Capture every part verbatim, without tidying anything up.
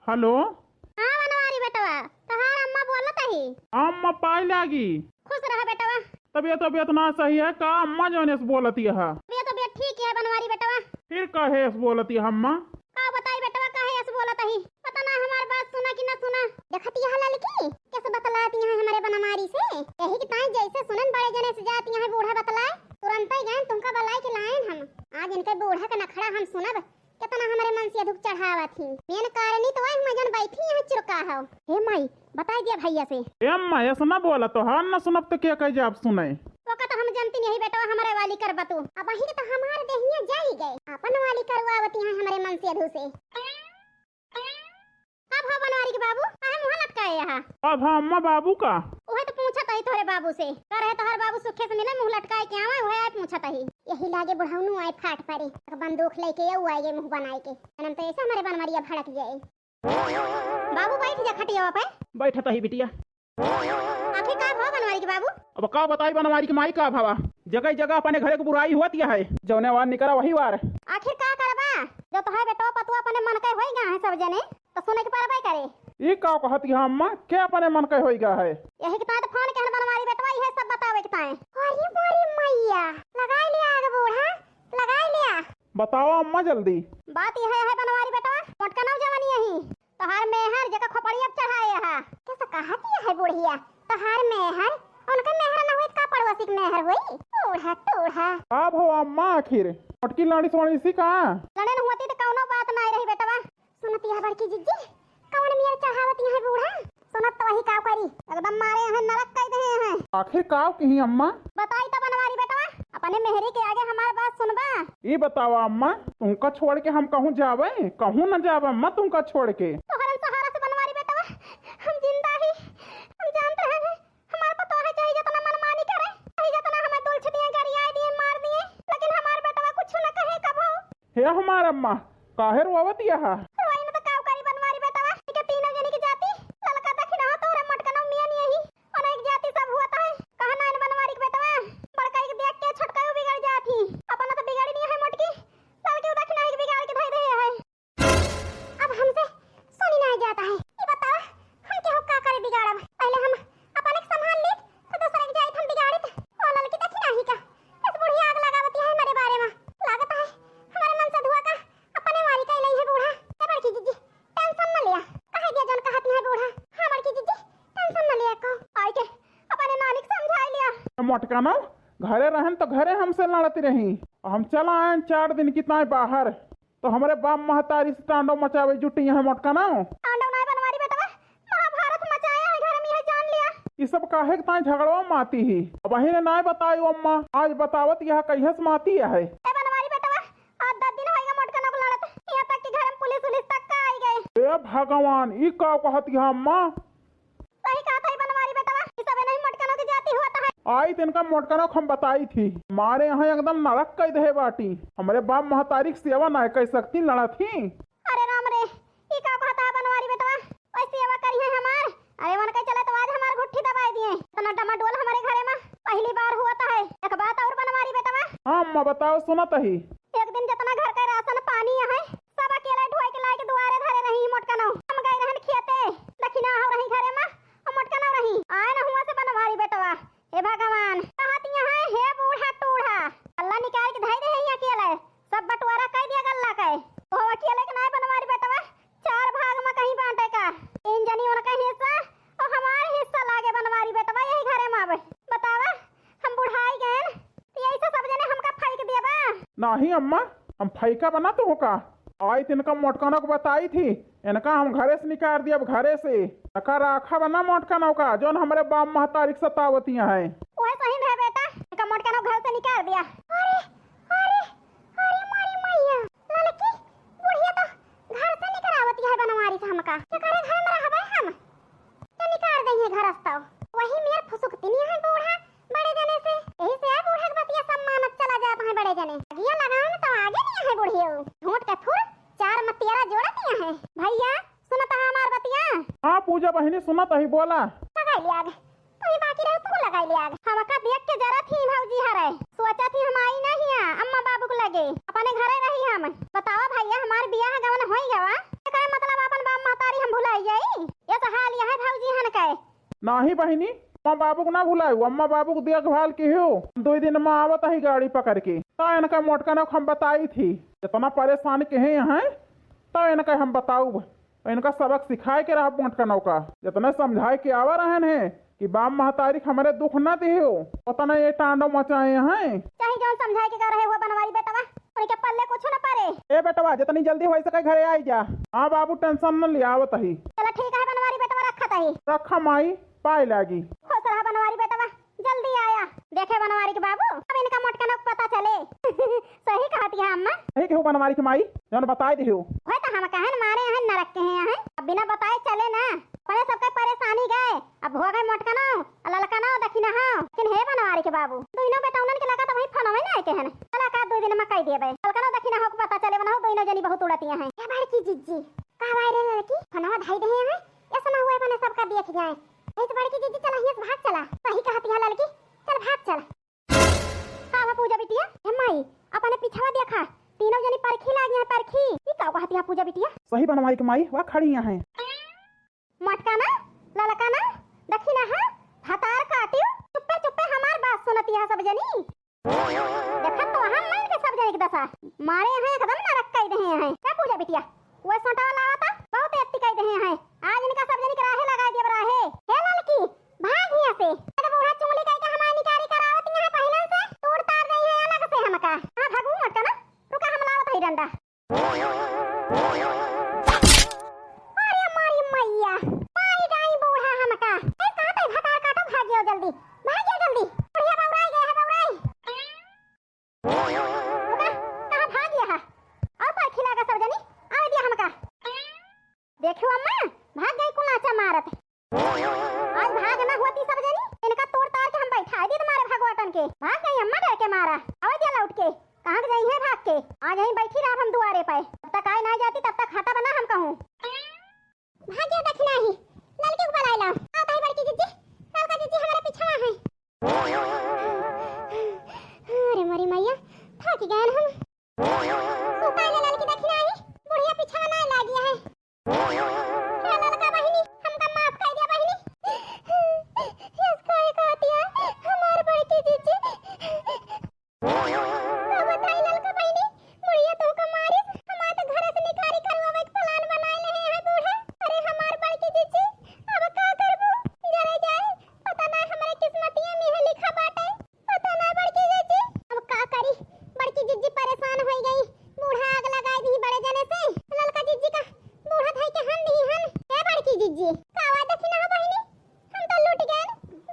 हेलो। हाँ बनवारी बेटवा, तोहार अम्मा बोलत ही। अम्मा पाई लागी। खुश रह बेटवा। तबियत, तबियत ना सही है का अम्मा, जौने से बोलत यह? तबियत, तबियत ठीक है बनवारी बेटवा। फिर काहे से बोलत यह अम्मा? का बताई बेटवा, काहे से बोलत ही? पता ना हमार बात सुना कि ना सुना। देखत यह ललकी, कैसे बतलात यह हमरे बनवारी से। यही के ताई जैसे सुनन बड़े जने से जात यह बूढ़ा बतलाए, तुरंत ही गए तुमका बलाई के लायन हम। आज इनके बूढ़ा का नखड़ा हम सुनब। केतना हमरे मनसेधू क चढ़ावत ही। मेन कारणी तो वही मजन बैठी यहाँ चुरका हो। हे माई, बताई दिया भैया से। ए अम्मा, ऐसा ना बोला, तोहार ना सुनब तो क्या कह जाब सुने? ओका तो हम जनती नहीं बेटवा, हमरे वाली करबा तू। अब वही तो हमार देहिया जाई गए, अपन वाली करवावती हैं हमरे मनसेधू से। का भा बनवारी के बाबू, काहे मुँह लटकाए यहाँ? का भा अम्मा, बाबू का? उहे तो पूछत ही तोहरे बाबू से। का रहे तोहर बाबू सुखे से मिले, मुँह लटकाए के आवे, उहे आए पूछत ही। यही लागे बुढ़ौनू आए फाट पड़े। एक बंदूक लेके यऊ आए मुँह बनाए के। जनम तो ऐसे हमरे बनवरिया भड़क जाए। बाबू बैठ जा खटियावा पे। बैठत ही बिटिया। आखिर का भा बनवारी के बाबू? अब का बताई बनवारी के माई का भवा। जगह जगह अपने घरे के बुराई होत यह है। जौने वार निकरा वही वार। आखिर का करबा? जो तोहरे बेटवा पतुआ अपने मन के होई गा है सब जने। तो सुने के परबे करे। ई का कहत यह अम्मा, के अपने मन के होई गा है? यही के ताई तो फोन केहन बनवारी बेटवा, इहे सब बतावे के ताई। अरे मोरी मैया, लगाई लिया आग बूढ़ा, लगाई लिया। बतावा अम्मा जल्दी। बात यह है बनवारी बेटवा, मोटकनऊ जवन यही, तोहार मेहर जेका खोपड़िया पे चढ़ाए हा। कैसे कहत यह है बुढ़िया, तोहार मेहर, उनका मेहर ना होई त का पड़ोसी के मेहर होई? टूढ़ा, टूढ़ा। का भवा अम्मा आखिर? मोटकी लड़ी सोड़ी सी का? लड़े न होती तो कौनो बात ना रही बेटवा। सुनत यह बड़की जिज्जी, कवन मेर चढ़ावत यह बूढ़ा? सुनत तो वही का करी, एकदम मारे हैं नरक कई दे हैं। आखिर का कही अम्मा? बताई तो बनवारी बेटवा, अपने मेहरी के आगे हमार बात सुनबा? ई बतावा अम्मा, तुमका छोड़ के हम कहूँ जावे? कहूँ न जावे अम्मा तुमका छोड़ के। तोहरन सहारा से बनवारी बेटवा, हम जिंदा ही, हम जानते हैं, हमार पतोह है, चाहे जितना मनमानी करे, चाहे जितना हमें दुलछ दिए, गरियाए दिए, मार दिए, लेकिन हमार बेटवा कुछ न कहे कबो। हे हमार अम्मा, काहे रोवत यह? रोई न तो का करी बनवारी बेटवा, के तीनों जनी की जाति, ललका दखिना हो तोहरे मोटकनऊ मियाँ नहीं ही, और एक जाति सब हुआ था है। कहा ना इन बनवारी के बेटवा, बड़का एक देख के छोटका बिगड़ जात ही, अपना तो बिगड़ी नहीं है मोटकी, ललकी दखिना एक बिगाड़ के धई दे है। अब हमसे सुनी ना जाता है। ये बताओ, हम केहू का करे बिगाड़ब? पहले हम अपने के संभाल ली, तो दूसरे के जाइत हम बिगाड़ित। ओ ललकी देखी नाही का, इस बुढ़िया आग लगावती है हमारे बारे में। लागत है हमारे मन से धुआ का अपने वाली कह नहीं है बूढ़ा। ए बड़की जिज्जी, टेंशन न लिया, कहे दिया जौन कहत नहीं है बूढ़ा। हाँ बड़की जिज्जी, टेंशन न लिया को। आई के अपने नानी के समझाई लिया। मोटका ना, घरे रहन तो घरे हमसे लड़ती रही, हम चला आयन चार दिन की ताई बाहर। तो हमरे बाप महतारी से टांडो मचावे जुटी यहाँ मोटकनऊ। टांडो नाय बनवारी बेटवा, महाभारत मचाया है घर में, यह जान लिया। ई सब काहे के ताई झगड़वा माती ही? अब अही ने नाय बतायो अम्मा, आज बतावत यह कहियस माती है। ए बनवारी बेटवा, आज दस दिन होइगा मोटकनऊ के लड़त, यहाँ तक कि घर में पुलिस उलिस तक का आई गए। ए भगवान, ई का कहत यह अम्मा? सही कहत है बनवारी बेटवा, ई सबे नहीं मोटकनऊ की जाति हुआ तो है। आई तिनका मोटकनऊ हम बताई थी, मारे यहाँ एकदम नरक कई दे बाटी। हमरे बाप महतारी की सेवा ना कर सकती, लड़ा थी। अरे राम रे, ई का कहत है बनवारी बेटवा, ओए सेवा करी है हमार। अरे मन के चले तो आज हमार घुट्ठी दबाई दिए, इतना डमाडोल हमारे घरे में पहली बार हुआ तो है। एक बात और बनवारी बेटवा। हाँ अम्मा बताओ, सुनत ही। एक दिन जितना घर का राशन पानी है, सब अकेले ढोए के लाए के दुआरे धरे रही मोटकनऊ। हम गए रहन खेते, दखिना हो रही घरे में, और मोटकनऊ रही। आए न हुआ से बनवारी बेटवा। हे भगवान, कहत यहाँ, हे बूढ़ा टूढ़ा, गल्ला निकाल के धई दे है अकेले, सब बंटवारा कई दिया गल्ला के। तो अकेले के नाय बनवारी बेटवा, चार भाग में कहीं बांटे का। तीन जनी उनका हिस्सा और हमार हिस्सा लागे बनवारी बेटवा यही घरे में। अब बतावा, हम बुढ़ाई गए, तो यही से सब जने हमका फेंक दिया बा। नहीं अम्मा, हम फेंका बना तो का। आई तिनका मोटकनऊ के बताई थी, इनका हम घरे से निकाल दिया, अब घरे से। इनका राखा बना मोटकनऊ का, जौन हमरे बाप महतारी के सतावतिया है। वह सही है बेटा, इनका मोटकनऊ घर से निकाल दिया। अरे, अरे, अरे मारी मैया, ललकी बुढ़िया तो घर से निकरावत है बनवारी से हमका। तो करे घर में रहबे हम? तो निकाल दे है घर से तो। वही मेर फुसुकती नहीं है बूढ़ा बड़े जने से। यही से आ बूढ़ा के बतिया सब मानत चला जात है बड़े जने। अगिया लगावे में तो आगे नहीं है बुढ़ियो। झूठ के फुर चार मतियारा जोड़ा दिया है। भैया, सुनत है हमार बतिया? हाँ पूजा बहिनी, सुनत ही, बोला। लगाई लिया आग। तू ही बाकी रहे, तू लगाई लिया आग। हमका देख के जरा थी भौजी हरे। सोचा थी हम आई नहीं है अम्मा बाबू के लगे, अपने घरे रही हम। बतावा भैया, हमार बियाह गवन होई गवा? एकरे मतलब अपन बाप महतारी नाही बहिनी, अम्मा बाबू के ना भुलायू, अम्मा बाबू के देखभाल किहू। दुइ दिन मा आवत ही गाड़ी पकड़ के। त इनका मोटकनऊ क हम बताइत ही, इतना परेशान किहे हैं, त इनका हम बताउब। इनका सबक सिखाए के रहब मोटकनऊ का। जितने समझाए के आवा रहन है कि बाप महतारी के हमरे दुख ना दिहू, उतने ये टांडव मचाए हैं। चाहे जौन समझाए के का रहे हुआ बनवारी बेटवा, उनके पल्ले कुछ न पड़े। ए बेटवा, जितनी जल्दी होइ सके घरे आई जा। हाँ बाबू, tension न लिया, आवत ही। चला ठीक है बनवारी बेटवा, रखत ही। रखा माई, पाए लागी। खुश रहा बनवारी बेटवा, जल्दी आया। देखे बनवारी के बाबू, अब इनका मोटकनऊ क पता चले। सही कहत है अम्मा। सही केहू बनवारी के माई, जौन बताए दिहू। वह तो हम कहन मारे हैं नरक के हैं, हैं। अब बिना बताए चले ना, अपने सबके परेशानी गए। अब हो गए मोटकनऊ, आ ललकनऊ दखिनहू। लेकिन हे बनवारी के बाबू, दुइनो बेटौनन के लगा तो वही फोनवे ना आए के हन। चला का दुइ दिन मा कई देबे। ललकनऊ दखिनहू क पता चले, बनहू दुइनो जनी बहुत उड़तिया हैं। ए बड़की जिज्जी, का भाई रे लड़की, फोनवा धई दे हैं, ऐसा ना हुए अपने सबका देख जाए। नहीं तो बड़की जिज्जी चला हियां से भाग चला। सही कहत है लड़की, चल भाग चल। का बा पूजा बिटिया? हे माई, अपने पिछवा देखा, तीनों जनी परखी लागी हैं, परखी। ई का कहत है पूजा बिटिया? सही बनवारी के माई, वह खड़ी हैं। मोटकनऊ, ललकनऊ, दखिनहू, भतार काटियो, चुप्पे चुप्पे हमार बात सुनत है सब जनी। देखत तो हम मन के सब जनी के दशा, मारे हैं एकदम नरक कई दे हैं। का पूजा बिटिया? वह सोटा लावा था, बहुत अति कई दे हैं। आज इनका सब जनी के राहे लगाए दिया राहे। हे ललकी, भाग हियां से। अरे बूढ़ा चुंगली कई के हमार निकारी करावत यहाँ पहिलन से, तोड़ तार रही है अलग से हमका। हाँ भागू मोटकनऊ, रुका हम लावत ही डंडा। अरे मारी मैया, मारी डाई बूढ़ा हमका। ए, कहाँ तई भतार काटो, भागियो जल्दी, भागियो जल्दी। बुढ़िया बौराई गए है, बौराई। रुका, कहाँ भाग गया है? और परखी लागा सब जनी, आवे दिया हमका। देखियो अम्मा, भाग गई कुलाचा मारत। आज भाग ना होती सब जनी, इनका तोड़ तार के हम बैठा दी तुम्हारे भगवाटन के। भाग गई अम्मा डर के मारा। आवे दिया लौट के, कहाँ के जाई है भाग के? आज यहीं बैठी रहा हम दुआरे पे। जब तक आए ना जाती तब तक हटा बना हम कहूँ। भाग गया दखिनही, ललकी को बुलाए लाओ। आओ ताई बड़की जिज्जी, ललका जिज्जी हमारे पीछे है। अरे मरी मैया, थक गए हम। सुता ले ललकी दखिनही, बुढ़िया पीछे ना लागी है। हे ललका बहिनी, हमका माफ कर दिया बहिनी। यस काहे कहती है हमार बड़की जिज्जी? का बताई ललका बहिनी, बुढ़िया तोहका मारिस, हमार तो घर से निकारी करवावे के plan बनाए ले है बूढ़ा। अरे हमार बड़की जिज्जी, अब का करबू? जरे जाए, पता ना हमरे किस्मतिया में है लिखा बाटे। पता ना बड़की जिज्जी, अब का करी? बड़की जिज्जी परेशान होई गई, बूढ़ा आग लगाई दी बड़े जने से। ललका जिज्जी का बूढ़ा धई के हन दी हन। ए बड़की जिज्जी, का आवाज दखिनहा बहिनी? हम तो लूट गए,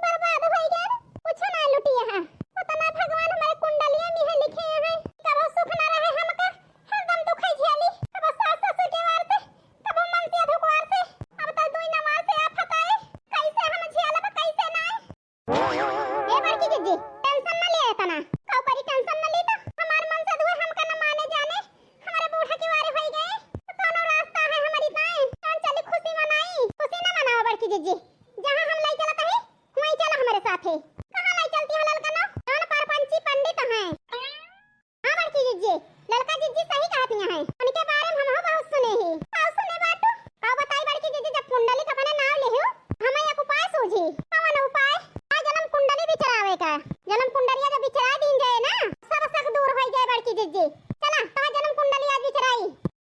बर्बाद होई गए, कुछ ना लूटी यहाँ। पता ना भगवान हमारे कुंडलिया में है लिखे हैं, कबो सुख ना रहे हमका, हरदम दुख ही झेली। अब सास ससुर के वार से, कबो मन से धुकवार से, अब तो दुई नवार से आफत आए, कैसे हम झेलब, कैसे ना। ए बड़की जिज्जी, tension न ले इतना। का ऊपरी tension न ली तो हमार मन से दुए हमका न माने जाने। हमारे बूढ़ा की वारे होई गए। तो कौनो रास्ता है हमारी ताई? कौन चली खुशी मनाई? खुशी न मनाओ बड़की जिज्जी। जहाँ हम लाई चलत ही, वहीं चला हमारे साथे। कहाँ लाई चलती है ललकनो? कौन परपंची पंडित हैं? हाँ बड़की जिज्जी, ललका जिज्जी सही कहत हैं। उनके बारे में हमहू बहुत सुने ही। का सुने बाटू? का बताई बड़की जिज्जी, जब कुंडली का अपने नाव लेहू, हमें एक उपाय सूझी। कवन उपाय? आ जन्म कुंडली बिचरावे का। जन्म कुंडलिया जब बिचरा दीन जाए ना, सब शक दूर होई जाए बड़की जिज्जी। चला, तोहार जन्म कुंडली आज बिचराई।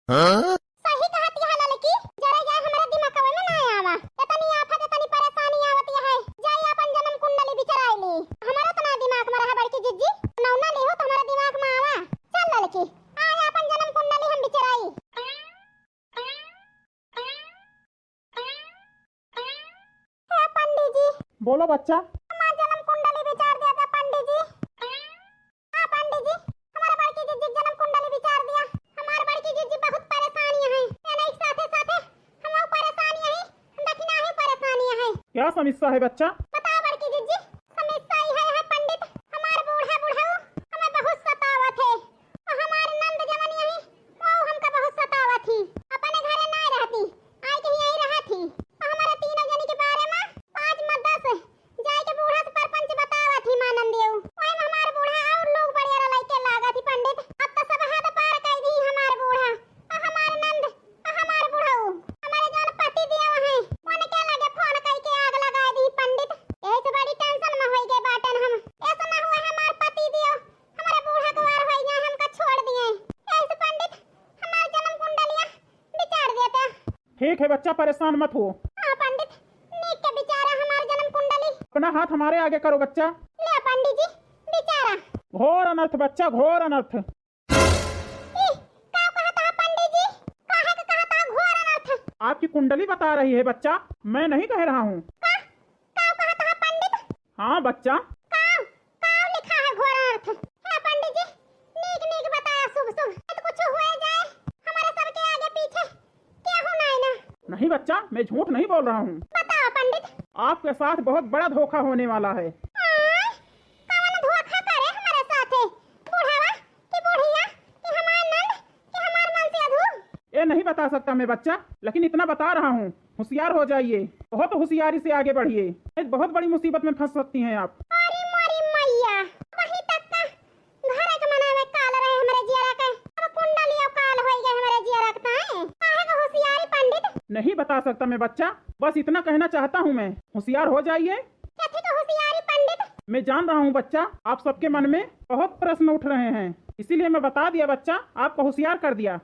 हाँ? सही कहत है ललकी, जरा जाए हमारे दिमागवा में ना आवा। इतनी आफत, इतनी परेशानी आवत है। जाई अपन जन्म कुंडली बिचराई ली। हमारा तो ना दिमाग में रहा बड़की जिज्जी, नौना लिहो तो हमारे दिमाग में आवा। चल ललकी, आए अपन जन्म कुंडली हम बिचराई। हे पंडित जी। बोलो बच्चा। हमार जन्म कुंडली विचार दिया था पंडित जी। हाँ पंडित जी, हमारे बड़की जिज्जी जन्म कुंडली विचार दिया। हमार बड़की जिज्जी बहुत परेशानी है, यानी एक साथे साथे हम परेशानी है, दखिनही परेशानी है। क्या समस्या है बच्चा? बताओ बड़की जिज्जी। समस्या ई है, है पंडित, हमार बूढ़ा बुढ़ऊ हमें बहुत सतावत है। और हमार नंद जवन यही, वो हमका बहुत सतावत ही। अपने घरे ना रहती, आई के यही रहत ही। और हमारे तीनों जनी के बारे में पाँच में दस जाए के बूढ़ा से परपंच बतावत ही माँ नंदियऊ। वही में हमार बूढ़ा और लोग बड़े लइके लागत ही पंडित। अब तो सब हद पार कर दी हमार बूढ़ा। और हमार नंद, और हमार बुढ़ऊ, हमारे जौन पति दिया है, उनके लगे फोन कई के आग लगा दी ठीक है बच्चा, परेशान मत हो। हाँ पंडित, नीक के बिचारा हमार जन्म कुंडली। अपना हाथ हमारे आगे करो बच्चा। ले पंडित जी, बिचारा। घोर अनर्थ बच्चा, घोर अनर्थ। ई, का कहत हा पंडित जी? काहे के कहत हा घोर अनर्थ? आपकी कुंडली बता रही है बच्चा, मैं नहीं कह रहा हूँ। का, का कहत हा पंडित? हाँ बच्चा। का, का लिखा है घोर अनर्थ? हे पंडित जी, नीक नीक बताया शुभ शुभ। तो कुछ हुए जाए, हमारे सबके आगे पीछे केहू नाई ना। नहीं बच्चा, मैं झूठ नहीं बोल रहा हूँ। बताओ पंडित। आपके साथ बहुत बड़ा धोखा होने वाला है। आय, कवन धोखा करे हमारे साथे? बुढ़ावा कि बुढ़िया कि हमार नंद कि हमार मनसेधू? ये नहीं बता सकता मैं बच्चा, लेकिन इतना बता रहा हूँ, होशियार हो जाइए, बहुत होशियारी से आगे बढ़िए, नहीं तो बहुत बड़ी मुसीबत में फंस सकती हैं आप। अरे मोरी मैया, वही तक का घर के मना में काल रहे हमरे जियरा के, अब कुंडलियो काल होई गए हमरे जियरा के ताए। काहे के होशियारी पंडित? नहीं बता सकता मैं बच्चा, बस इतना कहना चाहता हूँ मैं, होशियार हो जाइए। कथी के होशियारी पंडित? मैं जान रहा हूँ बच्चा, आप सबके मन में बहुत प्रश्न उठ रहे हैं, इसीलिए मैं बता दिया बच्चा, आपको होशियार कर दिया।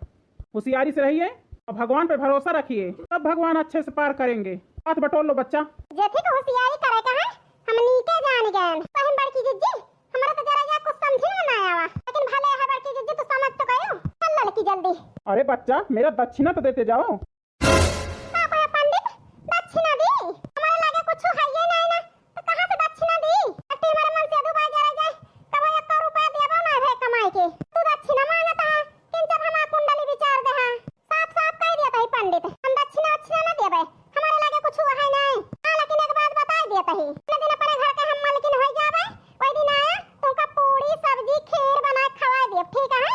होशियारी से रहिए और भगवान पे भरोसा रखिए, सब भगवान अच्छे से पार करेंगे। हाथ बटोर लो बच्चा। जेथी के होशियारी करे के है, हम नीके जान गए। कहीं बड़की जिज्जी, हमरा तो जरा जा कुछ समझे में ना आवा, लेकिन भले है बड़की जिज्जी, तू समझ तो गयो। चल लड़की जल्दी। अरे बच्चा, मेरा दक्षिणा तो देते जाओ। का कहे पंडित, दक्षिणा दी? हमारे लगे कुछ है ये नहीं ना, तो कहाँ से दक्षिणा दी? अट्टी हमारे मनसेधू बाई जरा जाए, कबो एक रुपया देबो ना है कमाई के। तू दक्षिणा मांगत है, किंचन हमार कुंडली विचार दे है। साफ साफ कह दिया तही पंडित, हम दक्षिणा वक्षिणा ना देबे, हमारे लगे कुछ है नहीं। हाँ, लेकिन एक बात बताई दिया तही, इतने दिन अपने घर के हम मालकिन हो जाबे, वही दिन आया तुमका पूरी सब्जी खीर बना के खवाए दिए, ठीक है?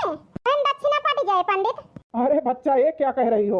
हम दक्षिणा पट जाए पंडित। अरे बच्चा, ये क्या कह रही हो?